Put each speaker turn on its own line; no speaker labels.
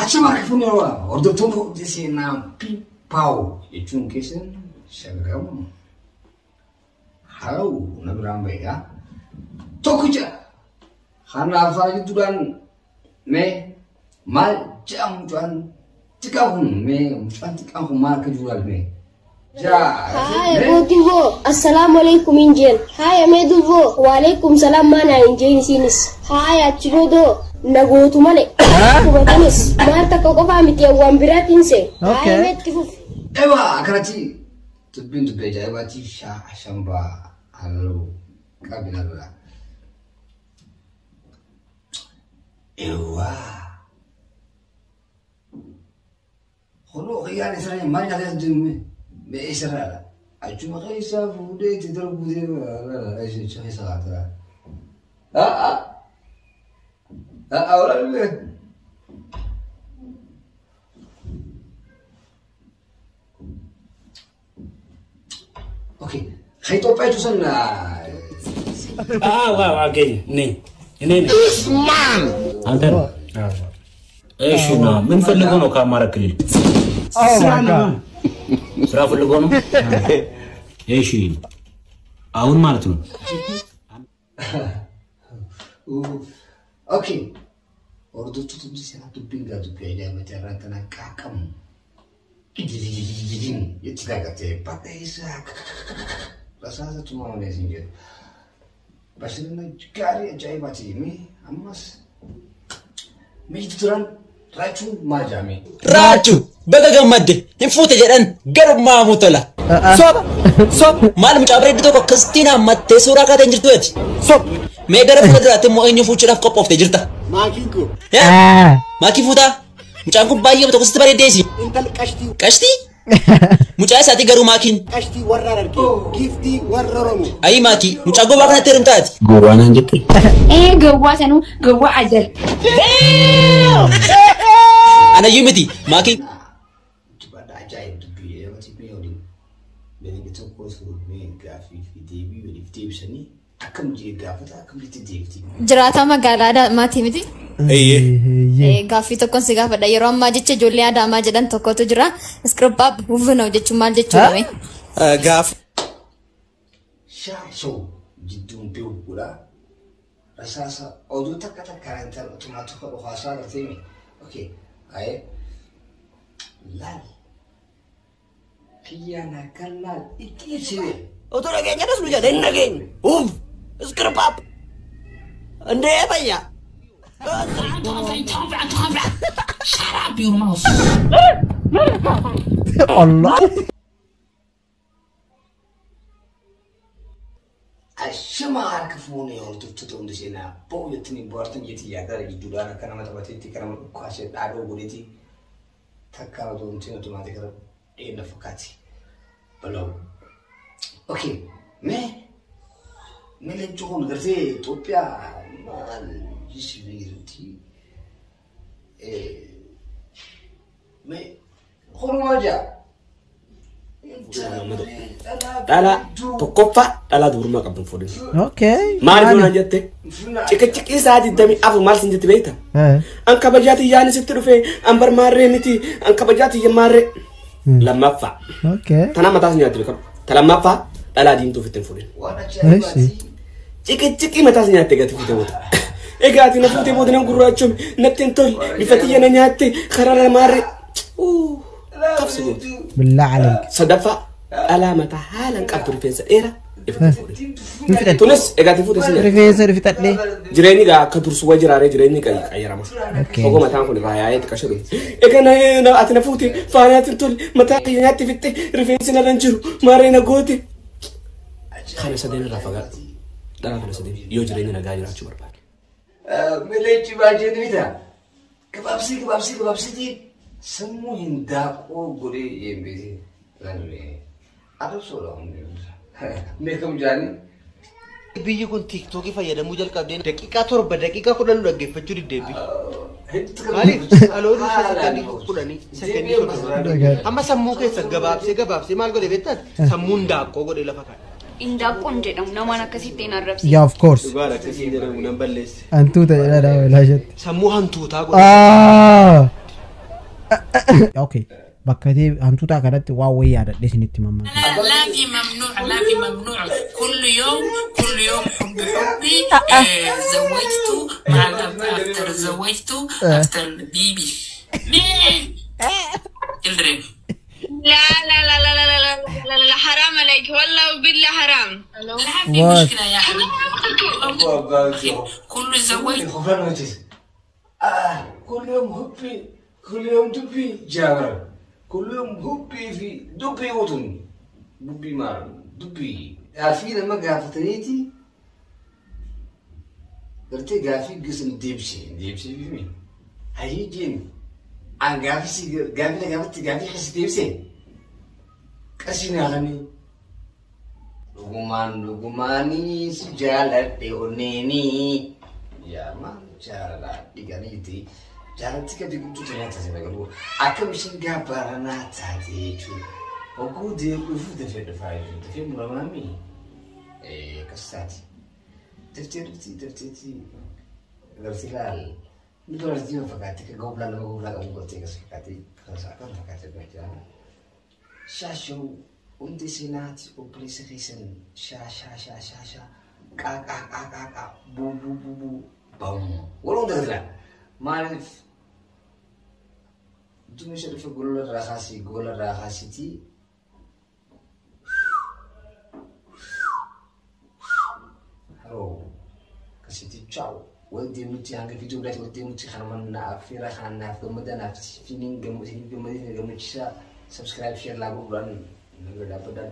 Achuma harka fuunee waa hordoftoota hojii seenaa piipaawu jechuun keessan shagaramu. Halaw na biraan baheedha. Tokkicha kanaaf jidduudhaan mee maal jedha mucaan xiqqaan kun mee mucaan xiqqaan kun maal akka jiru mee.
Haaya gootiwoo assalaamu alaikum hin jeen. Haaya mee durboo waalaikum salaam maanaa hin jeen isiinis. Haaya achi boodoo nagootu malee. Hubatanis maal takka qofaa miti waan biraatiin see. Haaya mee itti fufi.
Ewa akkanatti dubbiin dubbii ajaa'ibaati shambaa halluu qabinarra. Ewa. Kunoo kiyyaan isirra maal nyaataa jiru mee isirraadha. Achuma keessaa fuudhee itti darbuu deema achi keessa kaatara. Haa haa walaal. Okay. ከኢትዮጵያ የተወሰነ
አንተ ነው። እሺ፣ እና ምን ፈልጎ ነው ከአማራ ክልል? ስራ ፈልጎ ነው። እሺ፣ አሁን ማለት ነው።
Okay. Hordoftoota hundi seenaa dubbiin gaa dubbii ajaa'ibaati irraan tana qaaqamu. Jetti dagatee badheessa rasaasa tumaa malee siin jedhu. Bashannana gaarii ajaa'ibaati mee ammas mee turan raachuun maal jedhame?
Raachuu baga gammadde hin fuute jedhan garummaa tola. Soba soba maal mucaa bareedduu tokko akkasitti hammattee suuraa kaatee hin jirtu ati. Soba mee gara fuula duraatti immoo eenyu fuuchuudhaaf qophooftee jirta?
Maakiin koo.
Maakii fuutaa? Mucaan kun baay'ee tokko sitti bareeddeesi.
Intal qashtii.
Qashtii? Mucaa isaatii garuu maakiin.
Qashtii warra Harargee. Giiftii warra Oromoo.
Ayi maakii mucaa gowwaa kanatti heerumtaati.
Gowwaa naan jette?
Ee gowwaa sanuu gowwaa ajal.
Anayyuu miti maakii.
Dubadha ajaa'ib dubbii ajaa'ibaati mee waliin leenji tokko mee gaaffii fi deebii waliif deebisanii akkam jee gaafata akkam jetti deebiti.
Jiraataa magaalaa Adaamaati miti?
Eeyyee.
Gaaffii tokkoon si gaafadha. Yeroo ammaa jecha ijoollee Adaamaa jedhan tokkotu jira. Iskirippaap hufinoo jechuun maal jechuudha mee?
Gaaf.
Shaashoo jidduun beekuudha. Rasaasa oduu takka takka intal utuma tokko dhukaasaa gartee mi? Okay. Aye. Laal. Kiyyaan akka laal itti ibsine.
Otoo dhageenyadhas nu jedhe hin dhageenye. Uff! Iskirippaap! Indee fayyaa.
Allah.
Ashama harka fuunee hordoftoota hundi seenaa boo'ettanii bohaartan jetti yaadara jidduudhaan akka nama taphateetti akka nama dhukaasee dhaadhoo godheeti takka otoo hin ta'in otomaatii gara dheedna fakkaati. Baloo. Okay. Mee mee leencoo kun gartee Itoophiyaa maal jisiiruuti? Mee kunumaa jaa?
Dhala tokkoffaa dhala dubrummaa qabdu hin fuudhin.
Okay.
Maal goona jette? Ciqiciqii isaa 24 maal sin jette beekta? An kabajaa tiyyaan sitti dhufe an barmaarree miti an kabajaa tiyya maarree. Lammaffaa.
Okay.
Tana mataas nyaatti beekamu. Ta lammaffaa dhalaa diimtuu ofitti hin fuudhin.
Eshi.
Ciqiciqii mataas nyaatte gati fuute booda. Egaa ati na fuute booda nan gurraachuun natti hin tolle bifa tiyya na nyaatte karaa maarree. Qabsi goote.
Billah aleek.
Sadaffaa dhalaa mataa haalaan qabdu rifeensa dheeraa ifitti hin fuudhin.
Hin fixadhe.
Tunis egaa ati fuute si nyaata.
Rifeensa fixadhe.
Jireenyi gaa akka dursu wajji jiraaree jireenyi qayyarama.
Okay.
Ogoo mataan kun irraa yaa'ee xiqqaa shadhu. Egaa na ati na fuute faana ati hin tolle mataa kiyya nyaatti fixxe rifeensi narra hin jiru maarree na goote. Kana sadeen irraa fagaadhu. Dhalaa kana sadeen yoo jireenya nagaa jiraachuu barbaade.
Leenci baay'ee mita. Gabaabsii gabaabsii gabaabsiitii sammuu hin daaqoo godhee eebbisee. Adabsoodha hundi. Meeqam jaanii?
Biyyi kun tiiktookii fayyadamuu jalqabdee daqiiqaa 7 daqiiqaa 10 dhaggeeffachuu diddeebbi. Maaliif dhaloonni sekondii 10 sekondii 30 amma sammuu keessa gabaabsee gabaabsee maal godhe beektaati sammuun daaqqoo godhe lafa kaa'e.
Indaanqoon jedhamu namaan akkasitti hin arrabsiisu.
Yeah, of course.
Dhugaadha akkasiin jedhamu nan balleesse.
Hantuuta jedhadha walaashatti.
Sammuu hantuutaa godhe.
Ah! Okay. Bakka ta'e hantuuta kanatti waa wayii yaadadhee isinitti mammaa.
لا في ممنوع، لا في ممنوع، كل يوم كل يوم حبي حبي زوجته مع افتر زوجته افتر بيبي children.
لا لا لا لا لا لا لا لا لا، حرام عليك والله وبالله حرام.
لا في مشكلة يا حبيبي، كل زوجت
كل يوم هبي كل يوم دبي جابر كل يوم هبي في دبي وطن دبي ما دبي عارفين لما قافتنيتي قلت قافي قسم ديبشي ديبشي بيمي هيجين عن قافي قافي قافي قافي حس ديبشي قشينا غني لقمان لقماني سجالة ونيني يا ما جالة ديغانيتي jaalatti gadi guutuu nyaata sana garuu akkam isheen gaabbaranaa taate jechuudha. Hogguu deebi'uuf dafee dhufaa jechuudha. Dafee muramaami akkas taate. Daftee dhufti dafteetti gartee laal. Inni dubartii ma fakkaate akka goblaa nama goblaa qabu gartee akkas fakkaate akkam fakkaate jira. Shaashoo hundi seenaati obboleessa keessan shaa shaa shaa shaa shaa qaa qaa qaa qaa qaa buu buu buu buu bamu. Waluma dagatilaa maaliif Dumisha dhufe gola irraa kaasii gola irraa kaasiitii haroo akkasitti chaaw wal deemutti hanga viidiyoo biraatti wal deemutti kanuma naaf fiira kana naaf gammada naaf finiin gammadee gammachiisa subscribe share laa godhuudhaan nama dhaabbadhaan.